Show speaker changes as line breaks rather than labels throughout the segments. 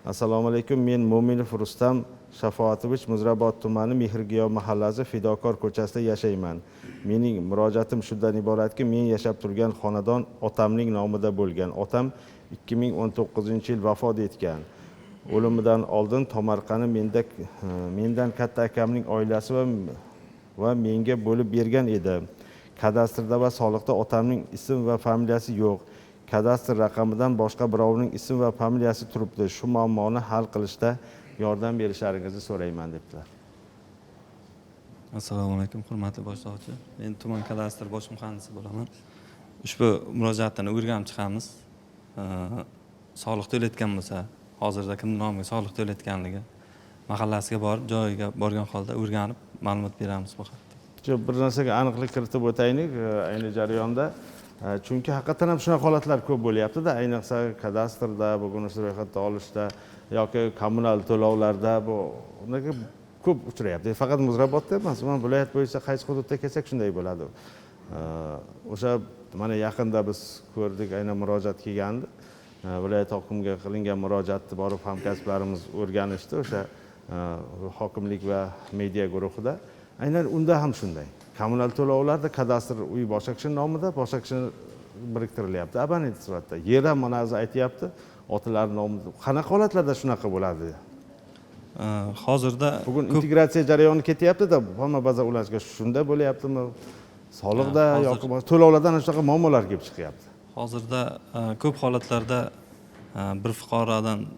Assalomu alaykum, men Mo'minov Rustam Shafoatovich, Muzrabot tumani, Mehrgiyo mahallasi, Fidokor ko'chasida yashayman. Mening murojaatim shundan iboratki, men yashab turgan xonadon otamning nomida bo'lgan. Otam 2019-yil vafot etgan. O'limidan oldin tomorqani mendan katta akamning oilasi va menga bo'lib bergan edi. Kadastrda va soliqda otamning ism va familiyasi yo'q. Kadastr raqamidan boshqa birovning ism va familiyasi turibdi. Shu muammoni hal qilishda yordam berishlaringizni so'rayman, debdilar.
Assalomu alaykum, hurmatli boshlovchi. Men tuman kadastr bosh muhandisi bo'laman. Ushbu murojaatni o'rganib chiqamiz. Soliq to'layotgan bo'lsa, hozirda kimni nomiga soliq to'layotganligi, mahallasiga borib, joyiga borgan holda o'rganib, ma'lumot beramiz bu haqda.
Shu bir narsaga aniqlik kiritib o'taylik ayni jarayonda. Chunki haqiqatdan ham shunaqa holatlar ko'p bo'lyapti-da, ayniqsa kadastrda, bugun o'sha ro'yxatga olishda yoki kommunal to'lovlarda bu unaqa ko'p uchrayapti. Faqat Muzrabotda emas, umuman viloyat bo'yicha qaysi hududda kelsak, shunday bo'ladi. O'sha mana yaqinda biz ko'rdik, aynan murojaat kelgandi. Viloyat hokimiga qilingan murojaatni borib hamkasblarimiz o'rganishdi o'sha hokimlik va media guruhida. Aynan unda ham shunday. Kommunal to'lovlarda kadastr uy boshqa kishini nomida, boshqa kishini biriktirilyapti abonent sifatida. Yer ham, mana hozir aytyapti, otalar nomida. Qanaqa holatlarda shunaqa bo'ladi?
Hozirda
Bugun
ko'p
integratsiya jarayoni ketyapti-da, hamma baza ulanishga, shunda bo'lyaptimi? Soliqda yoki boshqa to'lovlardan shunaqa muammolar kelib chiqyapti.
Hozirda ko'p holatlarda bir fuqarodan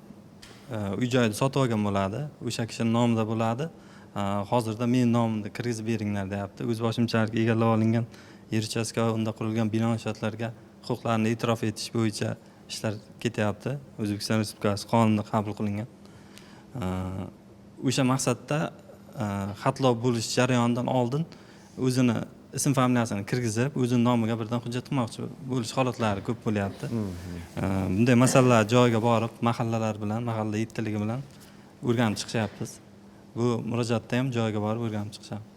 uy joyni sotib olgan bo'ladi, o'sha kishini nomida bo'ladi. Hozirda meni nomimda kirgizib beringlar, deyapti. O'zboshimchalik egallab olingan yer uchastka va unda qurilgan bino inshootlarga huquqlarni e'tirof etish bo'yicha ishlar ketyapti. O'zbekiston Respublikasi qonunida qabul qilingan. O'sha maqsadda xatlov bo'lish jarayonidan oldin o'zini ism familiyasini kirgizib, o'zini nomiga birdan hujjat qilmoqchi bo'lish holatlari ko'p bo'lyapti. Bunday masalalar joyiga borib, mahallalar bilan, mahalla yettiligi bilan o'rganib chiqishyapmiz. Bu murojaatda ham joyiga borib o'rganib chiqishamiz.